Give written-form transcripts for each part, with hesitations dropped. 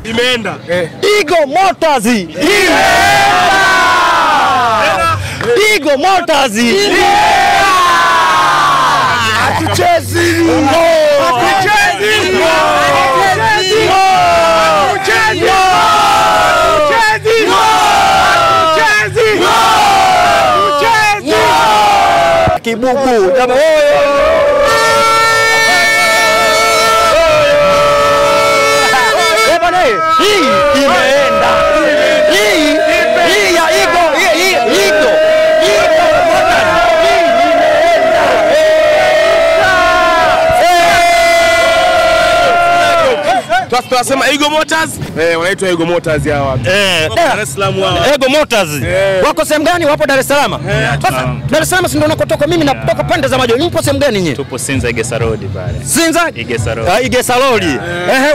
Imeenda. Eagle Motors. Imeenda. Eagle Motors. Imeenda. Hatuchezi. Hatuchezi. Hatuchezi. Hatuchezi. Hatuchezi. Hatuchezi. Kibubu. Jamaa hii imeenda. Hii ya Eagle, hii Eagle. Eagle Motors. Hii imeenda. Tunasema Eagle Motors. Wanaitwa Eagle Motors hawa watu. Dar es Salaam wao. Eagle Motors. Wako sehemu gani? Wapo Dar es Salaam. Sasa Dar es Salaam si ndio nakotoka mimi, natoka pande za Majo. Mpo sehemu gani nyinyi? Tupo Sinza Igesa Road pale. Sinza Igesa Road. Igesa Road.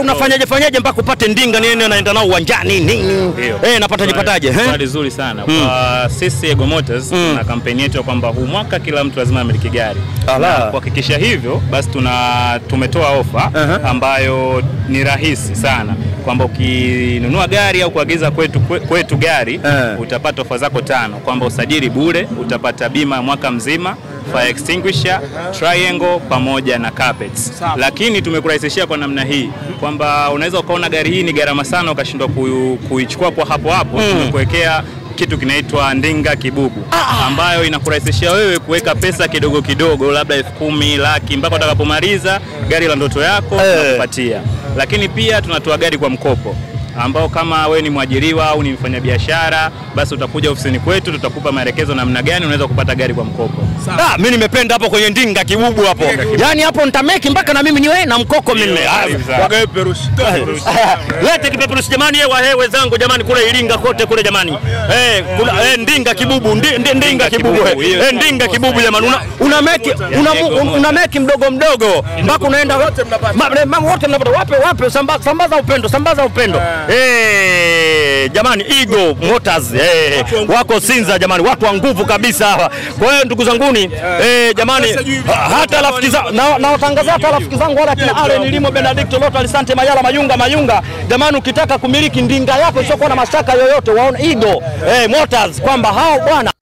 Unafanyaje fanyaje mpaka upate ndinga nini naenda nao uwanjani nini? Napataje pataje? Swali zuri sana. Kwa sisi Eagle Motors tuna kampeni yetu kwamba huu mwaka kila mtu lazima amiliki gari. Kuhakikisha hivyo basi tumetoa ofa ambayo ni rahisi sana kwamba ukinunua gari au kuagiza kwetu gari utapata ofa zako 5, kwamba usajili bure, utapata bima mwaka mzima, fire extinguisher, triangle pamoja na carpets. Lakini tumekurahisishia kwa namna hii kwamba unaweza ukaona gari hii ni gharama sana ukashindwa kuichukua kwa hapo hapo. Tumekuwekea kitu kinaitwa ndinga kibubu ambayo inakurahisishia wewe kuweka pesa kidogo kidogo, labda 10,000, laki, mpaka utakapomaliza gari la ndoto yako tunakupatia. Lakini pia tunatoa gari kwa mkopo ambao kama wewe ni mwajiriwa au ni mfanyabiashara basi utakuja ofisini kwetu, tutakupa maelekezo namna gani unaweza kupata gari kwa mkopo. Mimi nimependa hapo kwenye ndinga kibubu hapo. Yaani hapo nitameki mpaka na mimi niwe na mkoko mimi. Wagawe peperushi. Lete kipeperushi jamani, wahewe zangu jamani, kule Iringa kote kule jamani. Kuna ndinga kibubu, ndinga kibubu. Ndinga kibubu jamani. Una meki una meki mdogo mdogo mpaka unaenda wote mnapata. Wote mnapata. Wape wape, sambaza upendo, sambaza upendo. Jamani Eagle Motors wako Sinza jamani, watu wa nguvu kabisa hawa. Kwa hiyo ndugu zanguni jamani, hata rafiki zangu na watangaza, hata rafiki zangu wala kina Allen Limo, Benedicto Loto, Alisante Mayala, Mayunga Mayunga, jamani ukitaka kumiliki ndinga yako sio kwa na mashaka yoyote, waone Eagle Motors kwamba hao bwana.